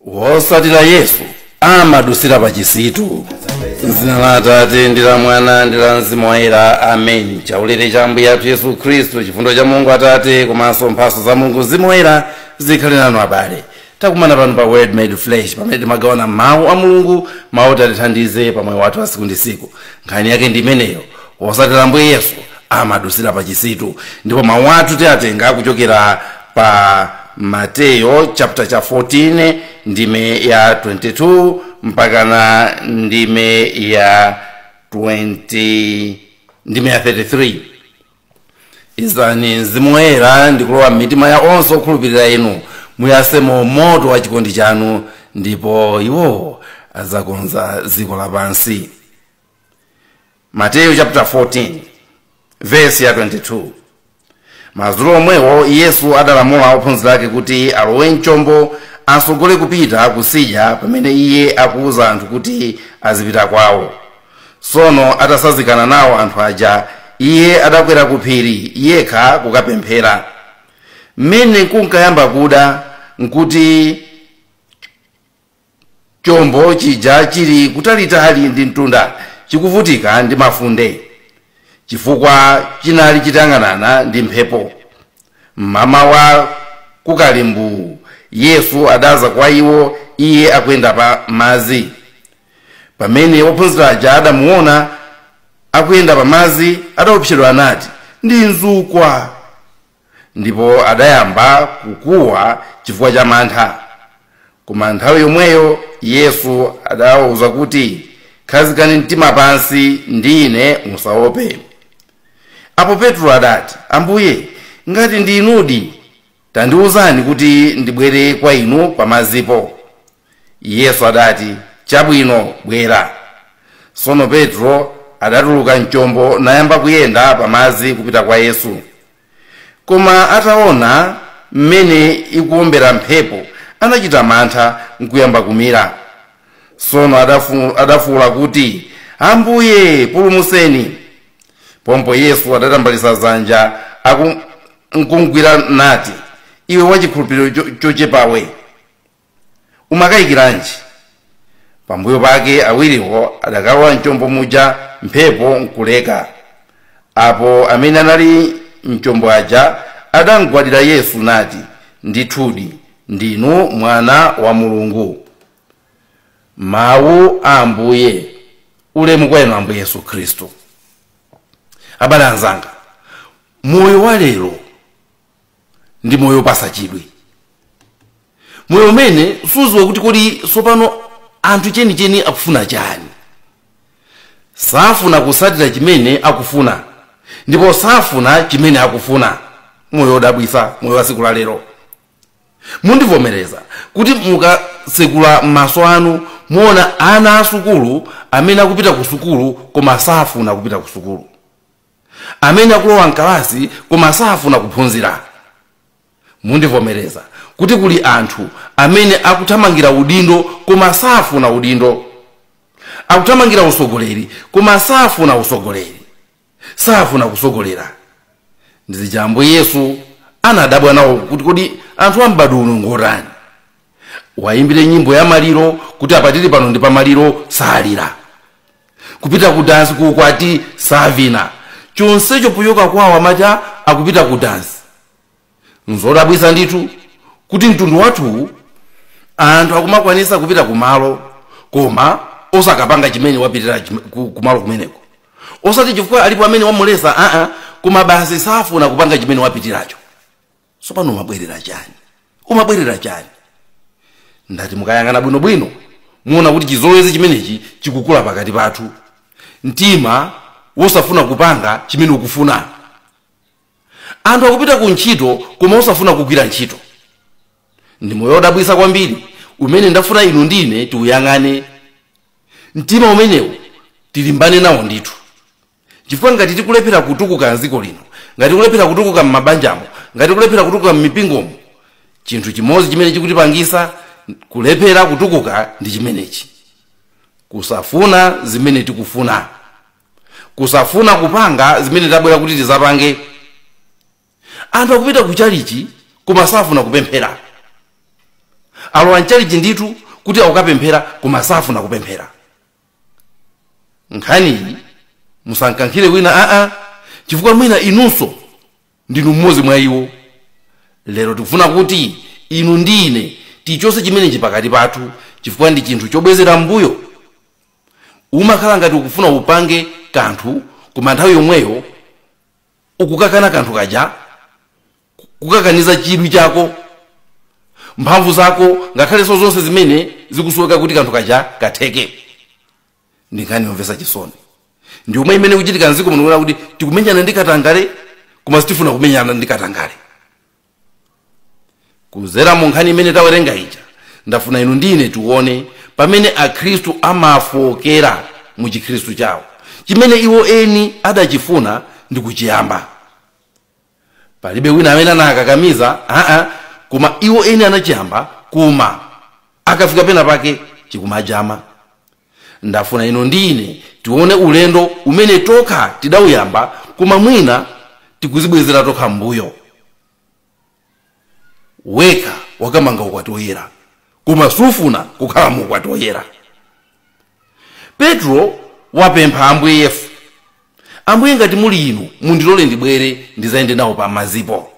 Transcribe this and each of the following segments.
Wosatira Yesu amadusira pa chisitu. M'dzina la Atate ndi la Mwana ndi la Mzimu Woyera, amen. Chaulere cha Ambuye athu Yesu Khristu, chifundo cha Mulungu Atate komanso mphatso za Mulungu Mzimu Woyera zikhale nanu abale. Takumana pano pa Word Made Flesh pamene timagawana mawu a Mulungu, mawu oti atithandize pa moyo wathu wa tsiku ndi tsiku. Nkhani yake ndi imeneyo, wosatira Ambuye Yesu amadusira pa chisitu. Ndipo mawu athu tiatenga kuchokera pa Mateyo chapter cha 14 ndime ya 22 mpakana ndime ya 20 ndime ya 33. Izani Mzimu Woyera ndi kulowa m'mitima ya onse okhulupirira inu, muyasemo moto wa chikondi chanu, ndipo iwo adzakonza dziko lapansi. Mateyu chapter 14 verse ya 22. Madzulo omwewo Yesu adalamula ophunzira ake kuti alowe mchombo asogole kupita kusidya pamene iye akuuza anthu kuti azipita kwawo. Tsono atasazikana nawo anthu aja, iye adakwera ku phiri yekha kukapemphera. Mmene kunkayamba kuda, nkuti chombo chija chili kutalitali ndi mtunda, chikuvutika ndi mafunde, chifukwa chinali chitayang'anana ndi mphepo. Mmamawa kukali mbuu, Yesu adadza kwa iwo, iye akuyenda pa madzi. Pamene ophunzira aja adamuwona akuyenda pa madzi, adaopsedwa nati, Ndi mzukwa! Ndipo adayamba kukuwa chifukwa cha mantha. Koma nthawi yomweyo Yesu adawauza kuti, Khazikani mtima pansi, ndine, musaope. Apo Petro adati, Ambuye, ngati ndi inudi, tandiwuzani kuti ndibwere kwa inu pamadzipo. Yesu adati, Chabwino, bwera. Tsono Petro adatuluka m'chombo nayamba kuyenda pa madzi kupita kwa Yesu. Koma ataona mmene ikuwombera mphepo, anachita mantha nkuyamba kumira. Tsono adafuula kuti, Ambuye, pulumutseni! Pompo Yesu adatambalitsa dzanja nkumgwira nati, Iwe wachikhulupiriro chochepawe, umakayikiranji? Pambuyo pake awiriwo adakalowa m'chombo muja, mphepo nkuleka. Apo amene anali m'chombo aja adamgwadira Yesu nati, Ndithudi, ndinu Mwana wa Mulungu. Mawu a Ambuye. Ulemu kwa inu Ambuye Yesu Khristu. Abale anzanga, moyo wa lero ndi moyo wopatsa chidwi, moyo umene sudziwa kuti kodi tsopano anthu chenicheni akufuna chani. Safuna kutsatira chimene akufuna ndipo safuna chimene akufuna. Moyo wodabwitsa, moyo wa tsiku la lero. Mundivomereza kuti mukatsekula maso anu muona ana a sukulu amene akupita ku sukulu koma safuna kupita ku sukulu, amene akulowa mkalasi koma safuna kuphunzira. Mundivomereza kuti kuli anthu amene akuthamangira udindo koma safuna udindo, akuthamangira usogoleri koma safuna usogoleri, safuna kusogolera. Ndi zija Ambuye Yesu anadabwa nawo kuti kodi anthu a m'badwo uno ngotani? Wayimbire nyimbo ya maliro kuti apa tili pano ndi pamaliro, salira. Kupita ku dansi ku ukwati savina. Chonsecho pochoka kwawo amati akupita ku dansi. Nzodabwitsa ndithu kuti mtundu wathuwu anthu akumakwanisa kupita kumalo koma osakapanga chimene wapitira kumalo kumeneko, osati chifukwa alipo amene wamulesa, aa, koma basi safuna kupanga chimene wapitiracho. Tsopano umabwerera chani? Umabwerera chani? Ndati mukayang'ana bwinobwino muona kuti chizolowezi chimenechi chikukula pakati pathu, mtima wosafuna kupanga chimene ukufuna. Anthu akupita ku ntchito koma osafuna kugwira ntchito. Ndi moyo wodabwitsa kwambiri umene ndafuna inu ndi ine tiuyang'ane. Mtima umenewu tilimbane nawo ndithu, chifukwa ngati tikulephera kutukuka mdziko lino, ngati tikulephera kutukuka m'mabanjamo, ngati tikulephera kutukuka m'mipingomo, chinthu chimodzi chimene chikutipangisa kulephera kutukuka ndi chimenechi: kusafuna zimene tikufuna, kusafuna kupanga zimene tabwera kuti tizapange. Anthu akupita ku chalichi koma safuna kupemphera. Alowa mchalichi ndithu kuti akukapemphera, koma safuna kupemphera. Nkhaniyi musankankhire wina aa, chifukwa mwina inunso ndinu mmodzi mwa iwo. Lero tikufuna kuti inu ndi ine tichose chimenechi pakati pathu, chifukwa ndi chinthu chobwezera mbuyo. Umakhala ngati ukufuna upange kanthu, koma nthawi yomweyo ukukakana kanthu kaja, kukakaniza chidwi chako, mphamvu zako, ngakhalenso zonse zimene zikusoweka kuti kanthu kaja katheke. Ndi nkhani yomvetsa chisoni, ndi omwe imene kuchitika mdziko muno, kuti tikumenyana ndi katangale koma sitifuna kumenyana ndi katangale. Kuzera mu nkhani imene tawerenga ija, ndafuna inu ndine tione pamene akhristu amafokera mu chikhristu chawo, chimene iwo eni adachifuna ndi kuchiyamba. Palibe wina amene anakakamiza, aa, koma iwo eni anachiyamba, koma akafika pena pake chikumajama. Ndafuna inu ndine tione ulendo umene tokha tidawuyamba, koma mwina tikuzibwezera tokha mbuyo. Wekha wakamanga ukwati woyera, koma sufuna kukhala mu ukwati woyera. Petro wapempha Ambuye Yesu, Ambuye, ngati muli inu, mundilole ndibwere ndizayende nawo pa mazipo.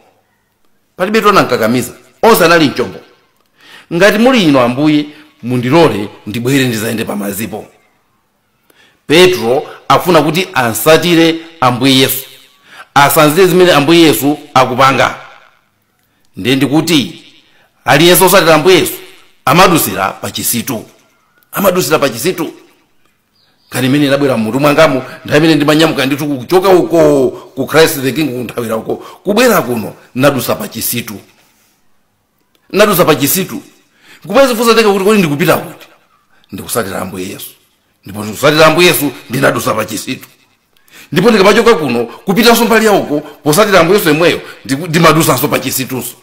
Palibe anankakamiza, onse anali mchombo. Ngati muli inu Ambuye, mundilole ndibwere ndizayende pa mazipo. Petro akufuna kuti ansatire Ambuye Yesu, asanzire zimene Ambuye Yesu akupanga. Ndiye ndikuti aliyense osatira Ambuye Yesu amadusira pa chisitu, amadusira pa chisitu. Nkhani imene inabwera mmutu mwangamu nthawi imene ndimanyamuka ndithu kuchoka uko ku Christ the King, kunthawira uko kubwera kuno, nadusa pa chisitu, nadusa pa chisitu. Kumazifunsa teka kuti kodi ndikupita kuti? Ndikusatira Ambuye Yesu, ndipo ndikusatira Ambuye Yesu ndinadusa pa chisitu. Ndipo ndikamachoka kuno kupitanso mbali yauko posatira Ambuye Yesu yemweyo, ndimadusanso pa chisitunso.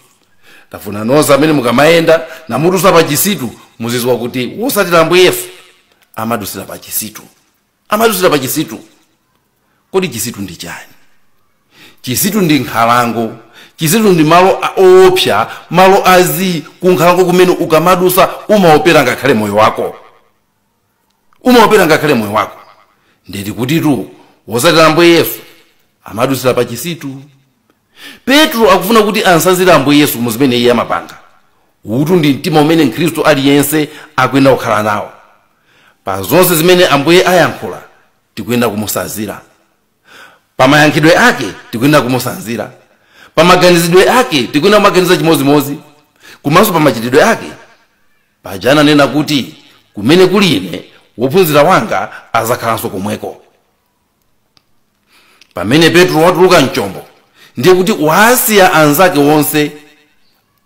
Tafuna nonse amene mukamayenda namudusa pa chisitu, muzidziwa kuti wosatira Ambuye Yesu amadusira pa chisitu, amadusira pa chisitu. Kodi chisitu ndi chani? Chisitu ndi nkhalango. Chisitu ndi malo owopsa, malo azi ku nkhalango kumene ukamadusa umaopera ngakhale moyo wako, umaopera ngakhale moyo wako. Ndeti kutitu wosatira Ambuye Yesu amadusira pa chisitu. Petro akufuna kuti ansazire Ambuye Yesu mu zimene iye amapanga. Utu ndi mtima umene mkhristu aliyense akuyenda kukhala nawo. Pa zonse zimene Ambuye ayankhula tikuyenda kumusazira, pa mayankhidwe ake tikuyenda kumusanzira, pa maganizidwe ake tikuyenda kumaganiza chimozimozi, komanso pa machitidwe ake. Paja ananena kuti kumene kuli ine, wophunzira wanga azakhalanso komweko. Pamene Petro watuluka mchombo, ndiye kuti wasiya anzake wonse,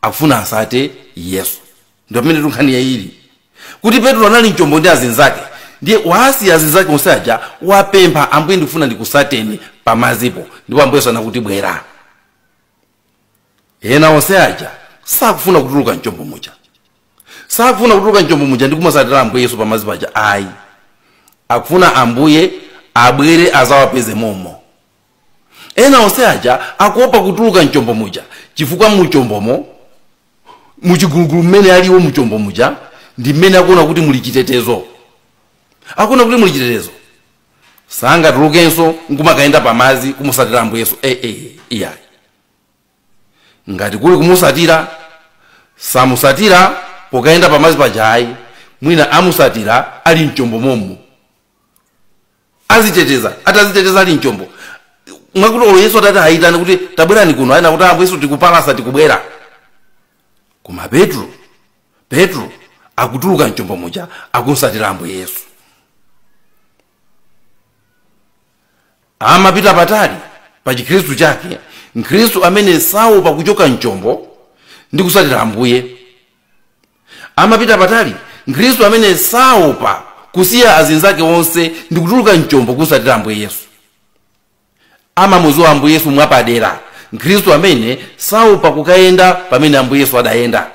akufuna asate Yesu. Ndi pamene tunkhani yayili kuti Petro anali mchombo ndi azinzake, ndiye wasiya azinzake onse aja, wapempha Ambuye, ndikufuna ndikusateni pamazipo. Ndipo Ambuye Yesu anakuti bwera. Ena onse aja sakufuna kutuluka mchombo muja, sakufuna kutuluka mchombo muja ndi kumasatira Ambuye Yesu pamazipo aja, ayi. Akufuna Ambuye abwere azawapeze momo. Ena onse aja akuopa kutuluka mchombo muja, chifukwa muchombomo, muchigulugulu mmene aliwo muchombo muja, ndi mmene akuona kuti muli chitetezo, akuona kuti muli chitetezo. Sangatulukenso nkumakayenda pamazi kumusatira Ambuye Yesu, iyayi. Ngati kuli kumusatira, samusatira pokayenda pamazi paja, ayi. Mwina amusatira ali mchombo momo, aziteteza, ataziteteza ali mchombo, mwakuti olo Yesu atati ayitane kuti tabwerani kuno, ayina kuti Ambuye Yesu tikupalasa, tikubwera. Koma Petro akutuluka mchombo muja, akusatira Ambuye Yesu. Amapita patali pa chikhristu chake mkhristu amene saopa kuchoka mchombo ndi kusatira Ambuye. Amapita patali mkhristu amene saopa kusiya azinzake onse ndi kutuluka mchombo kusatira Ambuye Yesu. Amamudziwa Ambuye Yesu mwapadera mkhristu amene saopa kukayenda pamene Ambuye Yesu adayenda.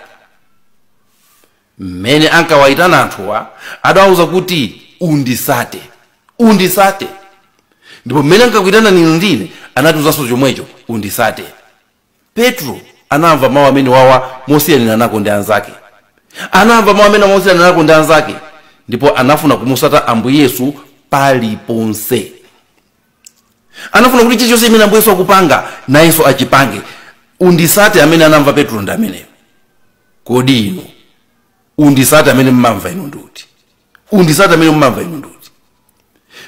Mmene ankawayitana anthuwa, adawawuza kuti undisate, undisate. Ndipo mmene ankakuyitana inu ndine, anatiwuzanso chomwecho, undisate. Petro anamva mawu amene wawa mosiyanira nako ndi anzake. Anamva mawu amene Mose ananako ndi anzake, ndipo anafuna kumusata Ambuye Yesu paliponse. Anafuna kuti chilichonse chimene Ambuye Yesu akupanga nayenso achipange. Undisate amene anamva Petro ndi ameneyo. Kodi inu undisate amene mmamva inu nduti? Undisate amene mmamva inu nduti?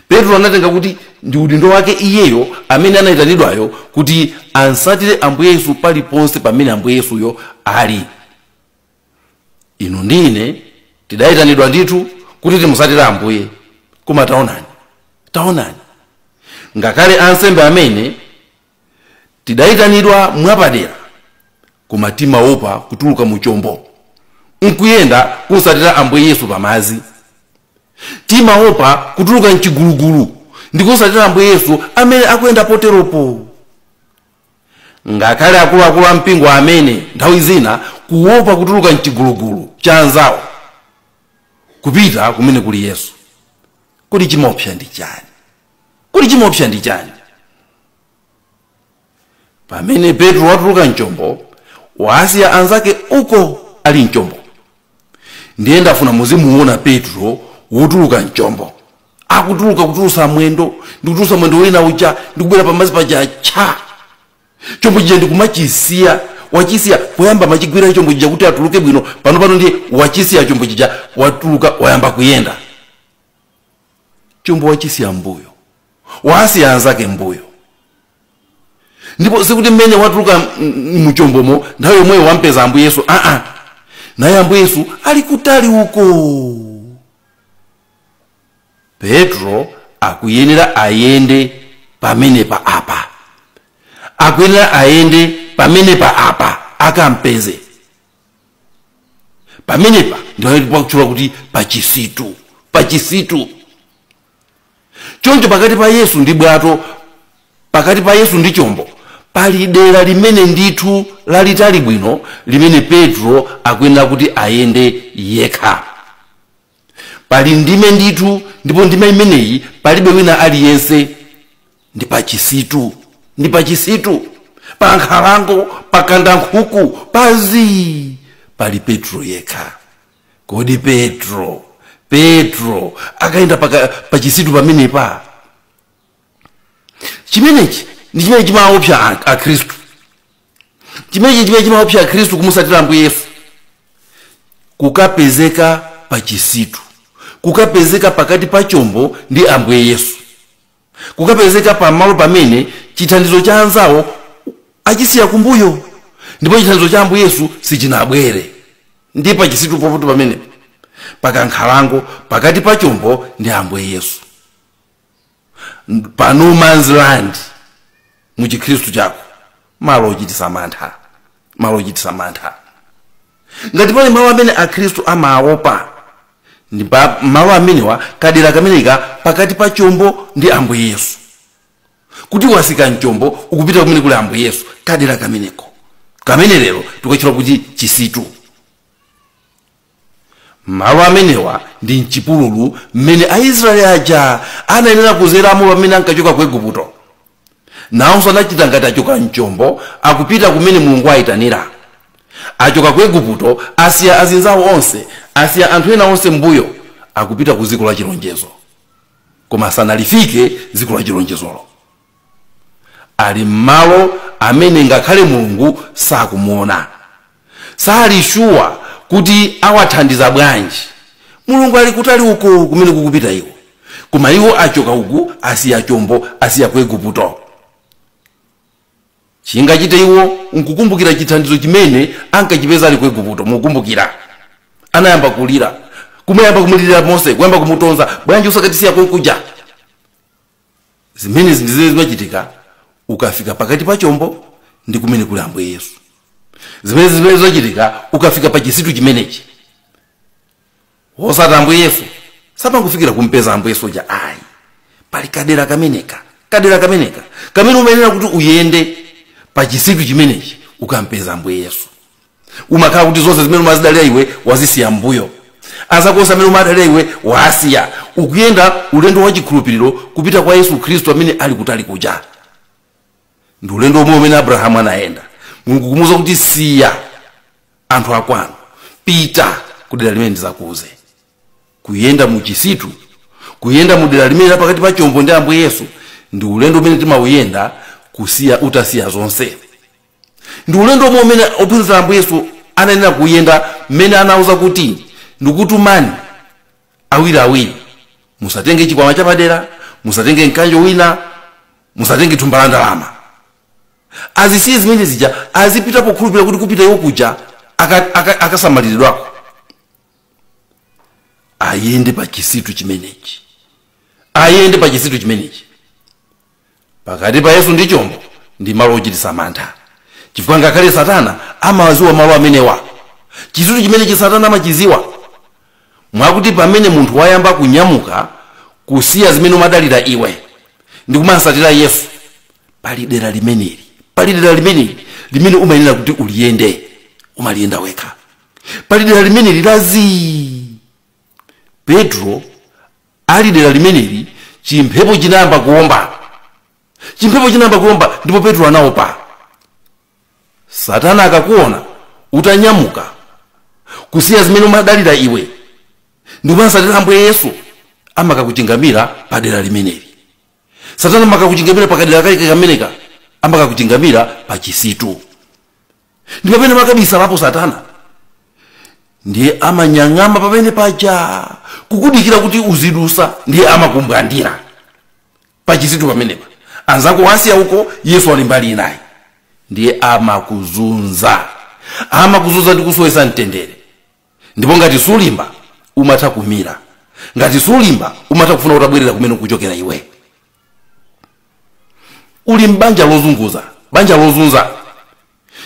Petro anatenga kuti ndi udindo wake iyeyo amene anayitanidwayo kuti ansatire Ambuye Yesu paliponse pamene Ambuye Yesuyo ali. Inu ndine tidayitanidwa ndithu kuti timusatire Ambuye, koma taonani, taonani, ngakhale ansembe amene tidayitanidwa mwapadera, koma timaopa kutuluka mu chombo nkuyenda kusatira Ambuye Yesu pamazi. Timaopa kutuluka mchigulugulu ndi kusatira Ambuye Yesu amene akuyenda poteropo. Ngakhale akuluakulu ampingo amene nthawi zina kuopa kutuluka mchigulugulu cha anzawo kupita kumene kuli Yesu. Kodi chimaopsa ndi chani? Kodi chimaopsa ndi chani? Pamene Petro watuluka mchombo, wasiya anzake uko ali mchombo. Ndiye ndafuna muzimuona Petro wotuluka mchombo, akutuluka kutulusa mwendo ndi kutulusa mwendo wina uja ndikubwera pamazi paja cha chombo chija ndikumachisiya. Wachisiya poyamba machigwira chombo chija kuti atuluke bwino, pano ndiye wachisiya chombo chija, watuluka wayamba kuyenda. Chombo wachisiya mbuyo, wasiya anzake mbuyo. Ndipo sikuti mmene watuluka muchombomo nthawi yomweyo wampeza Ambuye Yesu. Aa, naye Ambuye Yesu ali kutali uko. Petro akuyenera ayende pamenepa apa, akuyenera ayende pamenepa apa akampeze pamenepa. Ndiye pakutchula kuti pachisitu, pachisitu. Choncho pakati pa Yesu ndi bwato, pakati pa Yesu ndi chombo, pali dera limene ndithu lalitali bwino limene Petro akuyenera kuti ayende yekha. Pali ndime ndithu, ndipo ndime imeneyi palibe wina aliyense. Ndi pachisitu, ndi pachisitu, pa nkhalango, pa kandankhuku, pazi pali Petro yekha. Kodi Petro akayenda pachisitu pamenepa? Chimenechi ndi chimene chimaopsa Akhristu, chimenechi chimene chimaopsa Akhristu kumusatira Ambuye Yesu, kukapezeka pachisitu, kukapezeka pakati pa chombo ndi Ambuye Yesu, kukapezeka pamalo pamene chithandizo cha anzawo achisiya kumbuyo ndipo chithandizo cha Ambuye Yesu sichinabwere. Ndi pachisitu popoto pamenepo, pakankhalango, pakati pa chombo ndi Ambuye Yesu, pa no man's land mu chikhristu chako, malo ochitisa mantha, malo ochitisa mantha. Ngati pali malo amene Akhristu amaopa, ndi malo amenewa, kadera kameneka pakati pa chombo ndi Ambuye Yesu, kuti wasika mchombo ukupita kumene kuli Ambuye Yesu, kadera kameneko kamene lero tikatchula kuti chisitu. Malo amenewa ndi mchipululu mmene Aisraeli aja anayenera kuzeramo pamene ankachoka ku Igupto. Nawonso anachita ngati achoka mchombo akupita kumene Mulungu ayitanira. Achoka ku Igupto, asiya azinzawo onse, asiya anthu ena onse mbuyo, akupita ku dziko la chilonjezo. Koma sanalifike dziko la chilonjezolo. Ali mmalo amene ngakhale Mulungu sakumuona, sali shuwa kuti awathandiza bwanji. Mulungu ali kutali uko kumene kukupita iwo, koma iwo achoka uku, asiya chombo, asiya ku Igupto. Chingachite iwo nkukumbukira chithandizo chimene ankachipeza ali ku Igupto. Mukukumbukira anayamba kulira, kumayamba kumulirira Mose, kuyamba kumutonza, bwanji usakatisiya konkuja. Zimenezi ndi zimene zimachitika ukafika pakati pa chombo ndi kumene kuli Ambuye Yesu. Zimene zimachitika ukafika pa chisitu chimenechi, wosati Ambuye Yesu sapangofikira kumpeza Ambuye Yesu uja, ayi. Pali kadera kameneka, kadera kameneka kamene umayenera kuti uyende pa chisitu chimenechi ukampeza Ambuye Yesu. Umakhala kuti zonse zimene umazidalira iwe wazisiya mbuyo, azakonse amene umadalira iwe wasiya, ukuyenda ulendo wa chikhulupiriro kupita kwa Yesu Khristu amene ali kutali kuja. Ndi ulendo omwe umene Abrahamu anayenda, Mulungu kumuwuza kuti siya anthu akwanu, pita Kudera limene ndizakuuze, kuyenda mu chisitu, kuyenda mu dera limene pakati pa chombo ndi Ambuye Yesu, ndi ulendo umene timawuyenda kusiya utasiya zonse. Ndi ulendo omwe umene ophunzira Ambuye Yesu anayenera kuyenda, mmene anawuza kuti ndikutumani awiriawiri, musatenge chikwama chapadera, musatenge mkanjo wina, musatenge thumba la ndalama. Azisiye zimene zija, azipita pokhulupirira kuti kupita iwo kuja akasamaliridwako. Ayende pa chisitu chimenechi, ayende pa chisitu chimenechi. Pakati pa Yesu ndi chombo ndi malo ochititsa mantha, chifukwa ngakhale Satana amawaziwa malo amenewa. Chisitu chimenechi Satana amachiziwa, mwakuti pamene munthu wayamba kunyamuka kusiya zimene umadalira iwe ndi kumatsatira Yesu, pali dera limeneli, pali dera limeneli limene umayenera kuti uliyende, umaliyenda wekha. Pali dera limeneli lazi. Petro ali dera limeneli, chimphepo chinayamba kuomba, chimphepo chinayamba kuomba, ndipo Petro anaopa. Satana akakuona utanyamuka kusiya zimene umadalira iwe ndi kumatsatira Ambuye Yesu, amakakuchingamira pa dera limeneli. Satana amakakuchingamira pa kadera kake kameneka, amakakuchingamira pa chisitu, ndi pamene makabisalapo Satana. Ndiye amanyang'ama pamene paja kukudikira kuti uzidusa, ndiye amakumbwandira pa chisitu pamenepa. Anzako wasiya uko, Yesu ali mbali inayi, ndiye amakuzunza, amakuzunza ndi kusowetsa mtendere. Ndipo ngati sulimba umatha kumira, ngati sulimba umatha kufuna utabwerera kumene kuchokera iwe. Uli mbanja lozunguza, banja lozunza,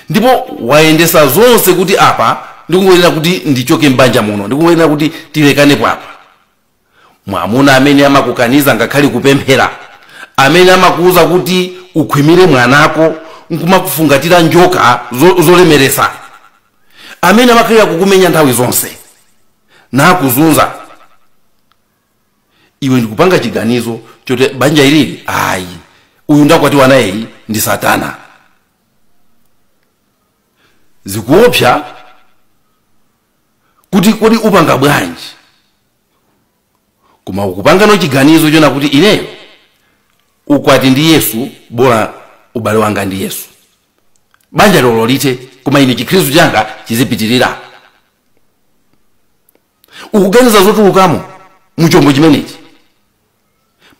ndipo wayendesa zonse kuti apa ndikungoyenera kuti ndichoke mbanja muno, ndikungoyenera kuti tilekanepo apa. Mwamuna amene amakukaniza ngakhale kupemphera, amene amakuuza kuti ukhwimire mwanako nkumakufungatira njoka zolemeresa, amene amakhalira kukumenya nthawi zonse nakuzunza iwe, ndikupanga chiganizo choti banja ilili ayi, uyu ndakwatiwa nayeyi ndi Satana. Zikuopsa kuti kodi upanga bwanji, koma ukupangano chiganizo chona kuti ineyo ukwati ndi Yesu, bora ubale wanga ndi Yesu, banja lolo lite, koma ine chikhristu changa chizipitirira. Ukuganiza zotulukamo muchombo chimenechi.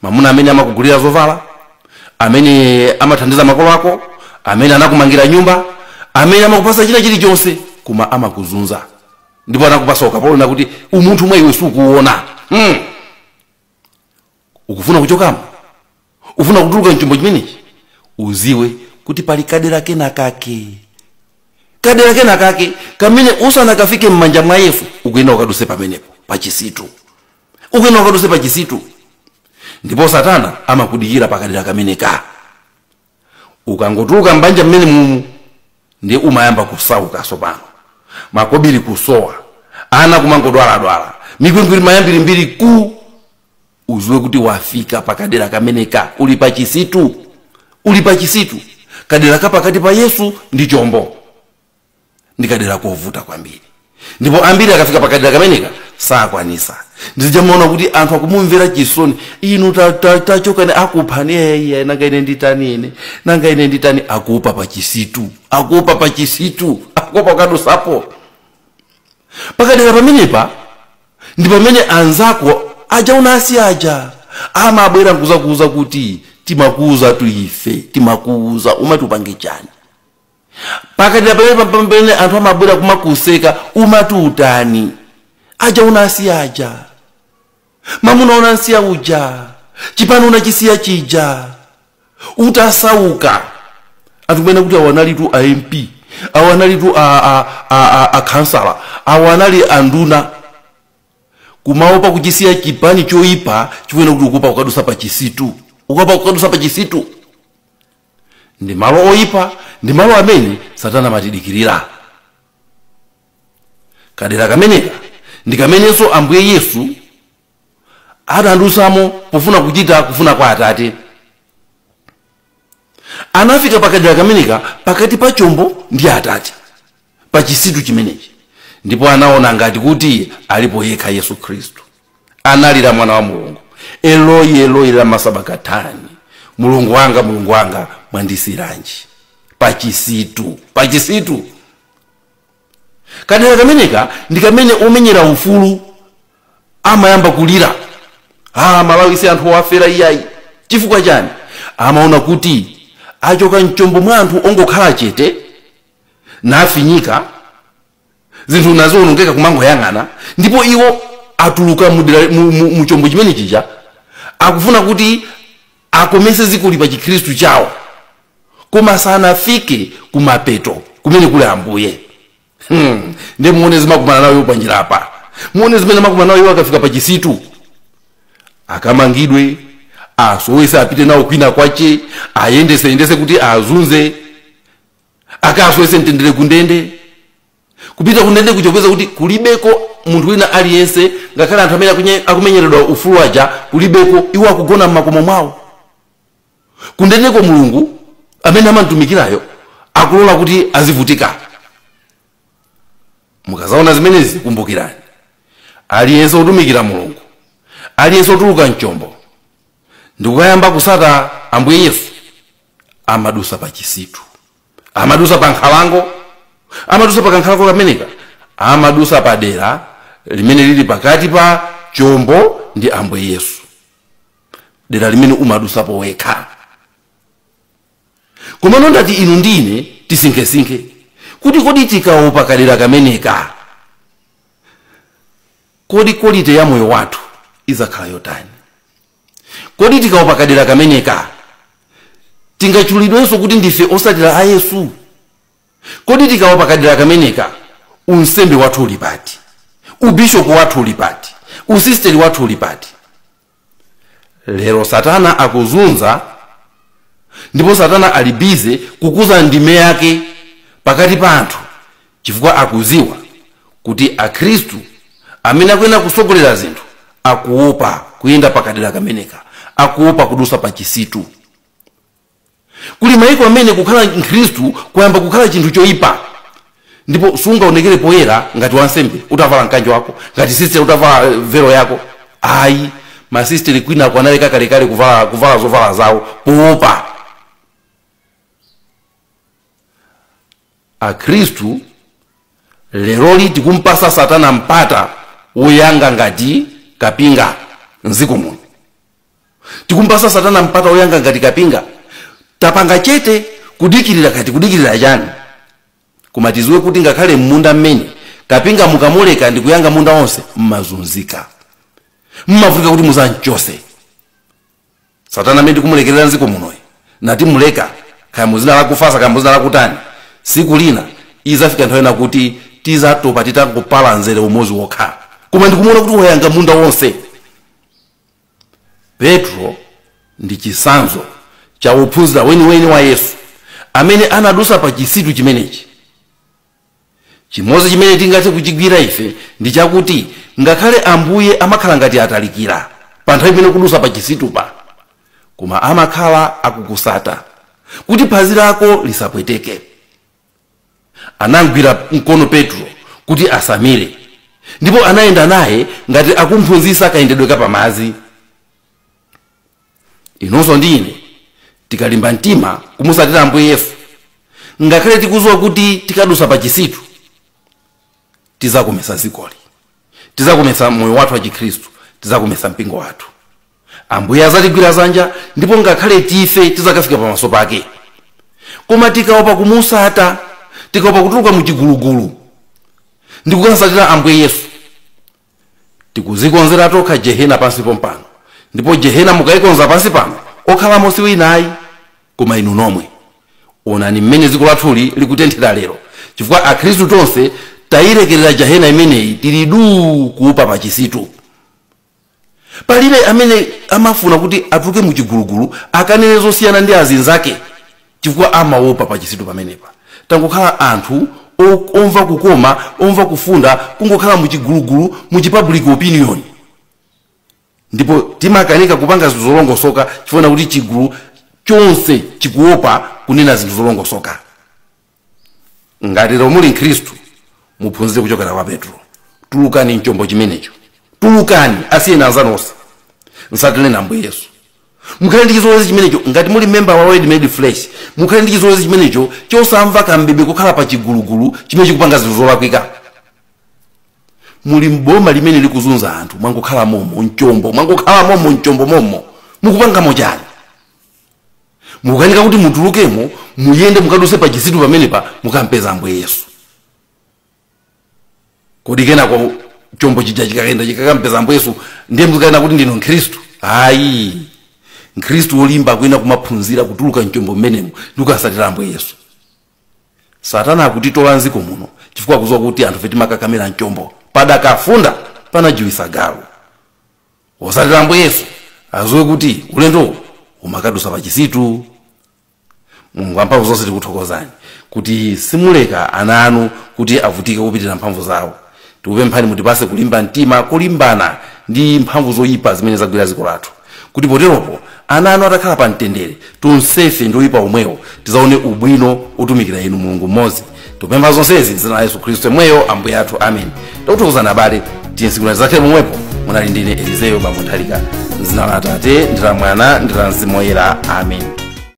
Mamuna amene amakugulira zovala, amene amathandiza makolo ako, amene anakumangira nyumba, amene amakupasa china chilichonse, koma amakuzunza ndipo anakupasa ukapolo nakuti umunthu mwa iwe sukuona. Ukufuna kuchokamo, ufuna kutuluka mchombo chimenechi, uziwe kuti pali kadera kena kake, kadera kena kake kamene usanakafike m'manja mwa Yesu, ukuyenda ukaduse pamenepo pachisitu, ukuyenda ukaduse pachisitu. Ndipo Satana amakudikira pakadera kameneka. Ukangotuluka mbanja mmene mumu, ndiye umayamba kusauka sopano, makobiri kusowa, ana kumangodwaladwala, mikwingwiri mayambirimbiri ku. Uziwe kuti wafika pakadera kameneka, uli pachisitu, uli pachisitu. Kadera ka pakati pa Yesu ndi chombo ndi kadera kovuta kwambiri, ndipo ambiri akafika pakadera kameneka sakwanisa. Ndizijamaona kuti anthu akumumvera chisoni, inu tachokani, akuphani, eya nanga ine nditani, ine nanga ine nditani. Akuopa pachisitu, akuopa pachisitu, akuopa kukadusapo pakadera pamenepa. Ndi pamene anzako aja unasi aja amabwera nkuzakuuza kuti timakuuza tu ife, timakuuza, umati upange chani. Pakadera pamenepa pamene anthu amabwera kumakuseka, umati utani, aja unasiya aja, mamuna unasiya uja, chipano unachisiya chija, utasauka. Anthu kumene kuti awa analitu a MP, awa analitu a kansala, awa anali anduna, kumaopa kuchisiya chipani choyipa chikuena kuti ukupa kukadusa pa chisitu, ukupa kukadusa pa chisitu. Ndi malo oyipa, ndi malo amene Satana amatidikirira. Kadera kameneka ndi kamenenso Ambuye Yesu adadusamo pofuna kuchita kufuna kwa Atate. Anafika pakadera kameneka pakati pa chombo ndi Atate, pa chisitu chimenechi. Ndipo anaona ngati kuti alipo yekha Yesu Khristu. Analira mwana wa Mulungu, Eloi Eloi lama sabakatani, Mulungu wanga Mulungu wanga mwandisiranji. Pachisitu, pachisitu. Kadera kameneka ndi kamene omenyera ufulu amayamba kulira, Malawi si anthu wafera iyayi. Chifukwa chani? Amaona kuti achoka mchombo mwa anthu ongokhala chete nafinyika, zinthu nazoonongeka kumangoyang'ana, ndipo iwo atuluka mu chombo chimene chija, akufuna kuti akomese zikuli pa chikhristu chawo, koma sanafike kumapeto kumene kuli Ambuye. Ndi muone zimakumana nawo iwo panjira apa, muone zimene amakumana nawo iwo akafika pa chisitu. Akamangidwe, asowese apite nawo kwina kwache, ayendeseyendese kuti azunze, akasowese mtendere kundende. Kupita kundende kuchopeza kuti kulibeko munthu wina aliyense, ngakhale anthu amene akumenyeredwa ufulu aja kulibeko, iwo akugona m'makomo mwawo. Kundendeko Mulungu amene amamutumikirayo akulola kuti azivutika. Mukazaona zimenezi kumbukirani, aliyense otumikira Mulungu, aliyense otuluka mchombo ndikukayamba kusata Ambuye Yesu, amadusa pa chisitu, amadusa pa nkhalango, amadusa pa kankhalango kameneka, amadusa pa dera limene lili pakati pa chombo ndi Ambuye Yesu, dera limene umadusapo wekha. Komano ndati inu ndine tisinkhesinkhe kuti kodi tikaopa kadera kameneka, kodi quality ya moyo wathu izakhala yotani? Kodi tikaopa kadera kameneka tingachulidwenso kuti ndife osatira a Yesu? Kodi tikaopa kadera kameneka unsembe wathu uli pati? Ubishopu wathu uli pati? Usisteri wathu uli pati? Lero Satana akuzunza, ndipo Satana ali bize kukuza ndime yake pakati pa anthu, chifukwa akuziwa kuti Akhristu amene akuyenda kusogolera zinthu akuopa kuyenda pakadera kameneka, akuopa kudusa pa chisitu. Kuli maiko amene kukhala Mkhristu kuyamba kukhala chinthu choyipa, ndipo sungaonekere poyera ngati wansembe utavala mkanjo wako, ngati sister utavala velo yako. Ayi, masisteri kwina analeka kalekale kuvala zovala zawo poopa. Akhristu leroli tikumpasa Satana mpata woyanga ngati kapinga mdziko muno. Tikumpasa Satana mpata woyanga ngati kapinga. Tapanga chete kudikirira kati kudikirira chani? Koma tiziwe kuti ngakhale mmunda mmene kapinga mukamuleka ndi kuyanga munda wonse, mmazunzika, mmavutika kuti muzamchose. Satana amene tikumulekerera mdziko munoyi, nati muleka kaya muzina lakufasa kaya muzina lakutani, siku lina izafika nthawi ina kuti tizatopa titangopala nzere umodzi wokha, koma ndikumuona kuti wayanga munda wonse. Petro ndi chisanzo cha wophunzira weniweni wa Yesu amene anadusa pa chisitu chimenechi. Chimodzi chimene tingathe kuchigwira ife ndi chakuti ngakhale Ambuye amakhala ngati atalikira pa nthawi imene kudusa pa chisitupa, koma amakhala akukusata kuti phazi lako lisapweteke. Anamgwira mkono Petro kuti asamire, ndipo anayenda naye ngati akumphunzitsa kayendedwe kapamadzi. Inonso ndi ine tikalimba mtima kumusatira Ambuye Yesu, ngakhale tikudziwa kuti tikadusa pa chisitu, tizakomesa dzikoli, tizakomesa moyo wathu wa Chikhristu, tizakomesa mpingo wathu. Ambuye azatigwira zanja, ndipo ngakhale tife tizakafika pamaso pake. Koma tikaopa kumusata, tikaopa kutuluka mu chigulugulu ndi kukasatira Ambuye Yesu, tikuzikonzera tokha jehena pansi pompano. Ndipo jehena mukayikonza pansi pano, okhalamo si wina ayi koma inu nomwe. Onani mmene dziko lathuli likutenthera lero, chifukwa Akhristu tonse tayilekerera jehena imeneyi, tili duu kuupa pa chisitu. Palibe amene amafuna kuti atuluke mu chigulugulu akanene zosiyana ndi azinzake, chifukwa amaopa pa chisitu pamenepa. Tangokhala anthu omva kukoma, omva kufunda, kungokhala mu chigulugulu, mu public opinion, ndipo timakanika kupanga zinthu zolongosoka chifukwa kuti chigulu chonse chikuopa kunena zinthu zolongosoka. Ngati lero muli Mkhristu, Muphunzire kuchokera kwa Petro. Tulukani mchombo chimenecho, tulukani, asiyeni anzanu onse, msatileni Ambuye Yesu. Mukhale ndi chizolowezi chimenecho. Ngati muli member wa Word Made Flesh, mukhale ndi chizolowezi chimenecho chosamva kambebe kukhala pa chigulugulu chimene chikupanga zinthu zolakwika. Muli mboma limene likuzunza anthu, mwangokhala momo mchombo, mwangokhala momo mchombo momo, mukupangamo chani? Mukukanika kuti mutulukemo, muyende mukaduse pa chisitu pamenepa, mukampeza Ambuye Yesu. Kodi kenako chombo chija chikakenda chikakampeza Ambuye Yesu, ndiye muzikayenda kuti ndinu Mkhristu? Ayi, Mkhristu wolimba akuyenda kumaphunzira kutuluka mchombo mmenemo ndi kukasatira Ambuye Yesu. Satana akutitola mdziko muno chifukwa akudziwa kuti anthu fe timakakamira mchombo. Padakafunda panajiwisa galu. Wosatira Ambuye Yesu aziwe kuti ulendo umakadusa pa chisitu. Mulungu wamphamvu zonse, tikuthokozani kuti simuleka ana anu kuti avutike kupitira mphamvu zawo. Tikupemphani mutipase kulimba mtima kulimbana ndi mphamvu zoyipa zimene zagwira dziko lathu, kuti poteropo ana anu atakhala pa mtendere, tonsefe ndi oyipa omwewo tizaone ubwino otumikira inu Mulungu mmodzi. Tikupempha zonsezi m'dzina la Yesu Khristu yemweyo Ambuye athu, amen. Tikuthokozani abale, tiye zakhale pomwepo. Munali ndine Elizeyo Bambo Nthalika, m'dzina la Atate ndi la Mwana ndi la Mzimu Woyera, amen.